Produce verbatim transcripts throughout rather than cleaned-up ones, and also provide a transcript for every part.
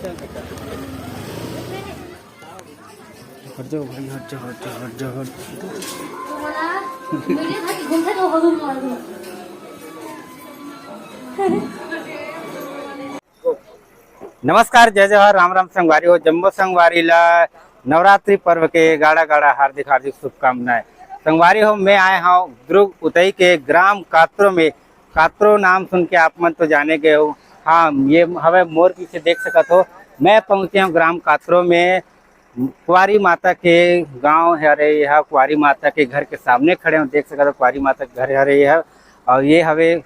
हट जाओ भाई, हट जाओ, हट जाओ, हट जाओ, हट जाओ। नमस्कार, जय जोहार, राम राम संगवारी हो। जम्मो संगवारी ला नवरात्रि पर्व के गाड़ा गाड़ा हार्दिक हार्दिक शुभकामनाएं। संगवारी हो, मैं आए हूँ दुर्ग उतई के ग्राम कात्रो में। कात्रो नाम सुन के आप मन तो जाने गए हो। हाँ, ये हवे मोर पीछे देख सकत हो, मैं पहुँचे हूँ ग्राम कात्रो में। कुंवारी माता के गांव हरे यह, कुंवारी माता के घर के सामने खड़े हो, देख सकत हो कुंवारी माता के घर हरे यह। और ये हवे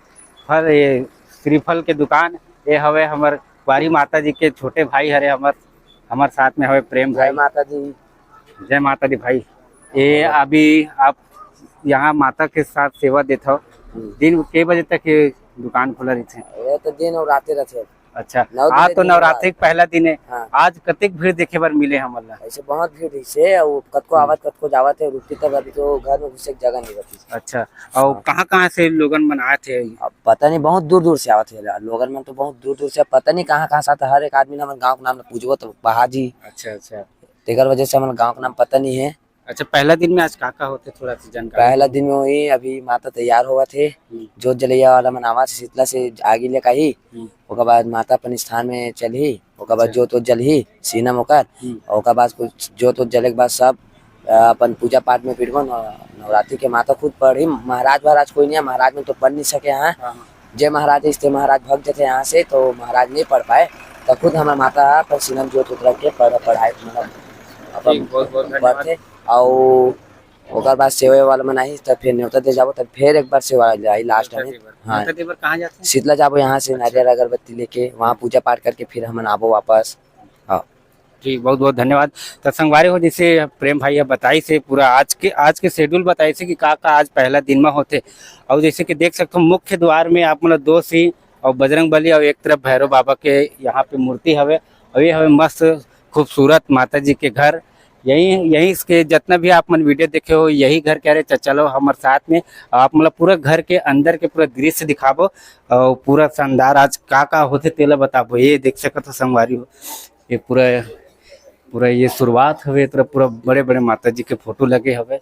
फल, ये श्रीफल के दुकान। ये हवे हमर कुंवारी माता जी के छोटे भाई हरे हमर, हमर साथ में हवे प्रेम जय भाई। माता दी। जय माता दी भाई। ये अभी आप यहाँ माता के साथ सेवा देत हो, हम्म। दिन के बजे तक ये दुकान खुला रहते हैं? ये तो दिन और रात ही रहते हैं। अच्छा, नौ आज बजे तो दिन नवरात्रि रात। के पहला दिन है। हाँ। आज कतेक भीड़ देखे बर मिले हमन ला? ऐसे बहुत भीड़ रहिसे, अउ कतको हम्म। आवत, कतको जावत है, रुकती तब अभी तो घर में घुसे के जगह नहीं रहती। अच्छा, और हाँ। कहाँ-कहाँ से लोगन मन आत है? अब पता नहीं, बहुत दूर-दूर से आवत है लोगन मन, तो बहुत दूर-दूर से, पता नहीं कहाँ-कहाँ से आत है। हर एक आदमी ने हमन गाँव के नाम ला पूछबो तो बहा जी। अच्छा, अच्छा। तेकर वजह से हमन गाँव के नाम पता नहीं है। अच्छा, पहला दिन में आज का-का होथे, थोड़ा सा जानकारी पहला दो। दिन में वही अभी माता तैयार होवत हे, हम्म। जोत जलैया वाला मन आवत हे शीतला से आगी लेके आही, हम्म। ओकर बाद माता अपन स्थान में चलही, ओकर बाद अच्छा। जोत वोत जलही सीना में ओकर, हम्म। ओकर बाद कुछ जोत वोत जले के बाद सब, अ, अपन पूजा पाठ में भिड़बो। नव-, नवरात्रि के माता खुद पढ़ही, महाराज वहराज कोई नहीं है, महाराज में तो पढ़ नहीं सके हैं। हाँ, हाँ। जे महाराज इस ते महाराज भग जथे यहाँ से, तो महाराज नहीं पढ़ पाए, तो खुद हमार माता ह अपन सीना में जोत उत रख के पढ़, पढ़ाई, मतलब, अपन ठीक, बहुत, बहुत धन्यवाद। पढ़थे। अउ ओकर बाद सेवा वाला मन आही, तब फिर न्योता दे जाबो, तब फिर एक बार सेवा वाला आई लास्ट में। न्योता दे बर, हाँ। न्योता दे बर कहाँ जाथे? शीतला जाबो यहाँ से अच्छा। नारियल अगरबत्ती लेके, वहाँ पूजा पाठ करके फिर हमन आबो वापस। हाँ। जी, बहुत-बहुत धन्यवाद। त संगवारी हो, जैसे प्रेम भाई ह बताइस हे पूरा आज के, आज के schedule बताइस हे कि का-का आज पहला दिन म होथे। अउ जैसे कि देख सकथो, मुख्य द्वार में आप मन ल दो सिंह अउ बजरंग बली अउ एक तरफ भैरव बाबा के यहाँ पे मूर्ति हवे। अउ ये हवे मस्त खूबसूरत माता जी के घर। यही, यही इसके जितना भी आप मन video देखे हो, यही घर के हरे। च-, चलो हमर साथ में, आप मन ल पूरा घर के अंदर के पूरा दृश्य दिखाबो अउ पूरा शानदार आज का-का होथे तेला बताबो। ये देख सकत हो संगवारी हो, ये पूरा, पूरा ये शुरुआत हवे, ए तरफ पूरा बड़े-बड़े माता जी के फोटो लगे हवे।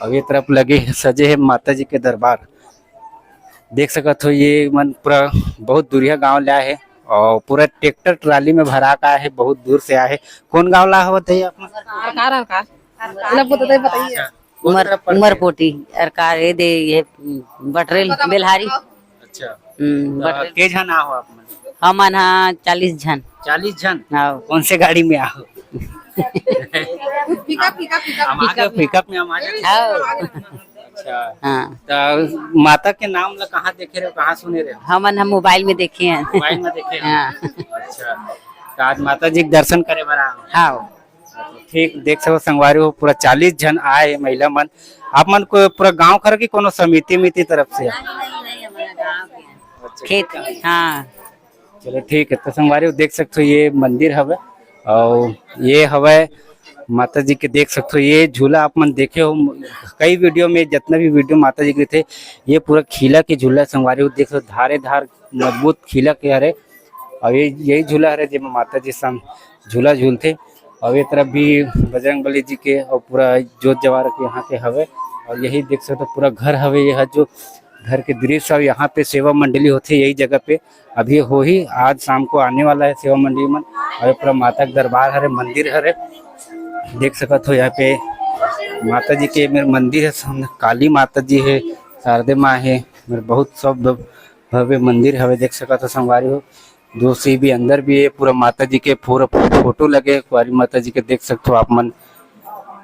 अउ ये तरफ लगे हे, सजे हे माता जी के दरबार। देख सकत हो, ये मन पूरा बहुत दूरिहा गांव ले आए हे अउ पूरा ट्रैक्टर ट्राली में भरा के आए हे, बहुत दूर से आए हे। कौन गांव ला हवत हे आप मन? अरकार, अरकार। लगभग तो तय बताइए। अच्छा, कौन उमर, तरफ पड़थे? उमरपोटी, अरकार, ये दे, ये बटरेल, बेलहारी। अच्छा। हम्म, तो बटरेल। के झन आहो आप मन? हमन हा चालीस झन। चालीस झन? हाँ। कौन से गाड़ी में आहो? Pickup, pickup, pickup. हम आगे पिकअप में। पिकअप में हम आगे। हाँ। अच्छा। हाँ। तो माता के नाम ला कहाँ देखे रहे हो, कहाँ सुने रहे हो? हमन हम मोबाइल में देखे हैं। मोबाइल में देखे हो? हाँ। अच्छा। तो आज माता जी के दर्शन करे बर आए हो? हाँ। ठीक, देख सकत हो संगवारी हो, पूरा चालीस झन आए हे महिला मन। आप मन को पूरा गांव कर की कोनो समिति मिति तरफ से? नहीं, नहीं, हमारा गांव के हैं। अच्छा, खेत, हाँ। चलो ठीक है, तो संगवारी हो देख सकत हो ये मंदिर हवे अउ ये हवे माता जी के, देख सकत हो ये झूला आप मन देखे हो कई video में, जितना भी video माता जी के थे, ये पूरा खीला के झूला संगवारी हो देख सकत हो, धारे धार मजबूत खीला के हरे। अउ ये, यही झूला हरे जेमा माता जी सम-, झूला झूलथे। अउ ये तरफ भी बजरंग बली जी के अउ पूरा जोत जवारा के यहाँ के हवे। अउ यही देख सकत हो पूरा घर हवे, ये ह जो घर के दृश्य अउ यहाँ पे सेवा मंडली होथे यही जगह पे। अभी होही, आज शाम को आने वाला है सेवा मंडली मन। अउ ये पूरा माता के दरबार हरे, मंदिर हरे, देख सकत हो यहाँ पे माता जी के मेर मंदिर है, सामने काली माता जी है, शारदे माँ है, मेर बहुत सब भव्य मंदिर हवे, देख सकत हो संगवारी हो। दूसरी भी अंदर भी है, पूरा माता जी के पूरा फोटो लगे, कुंवारी माता जी के देख सकते हो आप मन।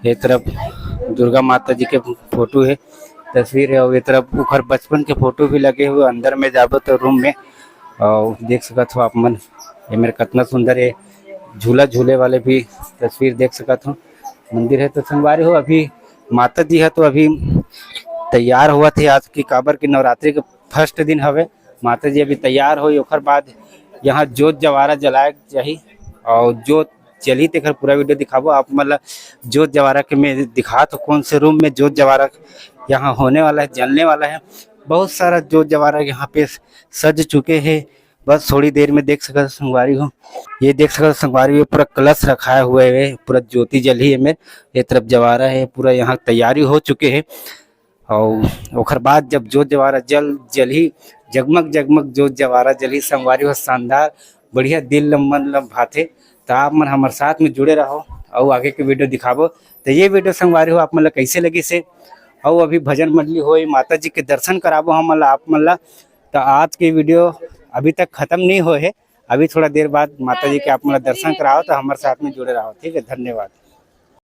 ये तरफ दुर्गा माता जी के फोटो है, तस्वीर है, और ये तरफ उखर बचपन के फोटो भी लगे हुए। अंदर में जाबो तो रूम में, और देख सकत हो आप मन, ये मेर कतना सुंदर है, झूला झूले वाले भी तस्वीर देख सकत हो। मंदिर है तो संगवारी हो, अभी माता जी है तो अभी तैयार होवत हे आज की, काबर की नवरात्रि के फर्स्ट दिन हवे। माता जी अभी तैयार होई, ओकर बाद यहाँ जोत जवारा जलाए जाही और जोत जलही, तेकर पूरा वीडियो दिखाबो आप मन ला। जोत जवारा के मैं दिखात हो कौन से रूम में जोत जवारा यहाँ होने वाला है, जलने वाला है। बहुत सारा जोत जवारा यहाँ पे सज चुके हैं। बस थोड़ी देर में देख सकत संगवारी हो, ये देख सकत संगवारी हो, पूरा कलश रखाए हुए हे, पूरा ज्योति जलही एमेर। ये तरफ जवारा हे, पूरा यहाँ तैयारी हो चुके हे। और ओखर बाद जब जोत जवारा जल जलही, जगमग जगमग जोत जवारा जलही संगवारी हो, शानदार, बढ़िया, दिल ल मन ल भाथे। तो आप मन हमर साथ में जुड़े रहो और आगे के वीडियो दिखाबो। तो ये वीडियो संगवारी हो आप मन ल कैसे लगिस हे, और अभी भजन मंडली होई, माता जी के दर्शन कराबो हमन ल, आप मन ल। तो आज के वीडियो अभी तक खत्म नहीं होए हे, अभी थोड़ा देर बाद माता जी के आप मन ल दर्शन कराओ, तो हमर साथ में जुड़े रहो, ठीक है, धन्यवाद।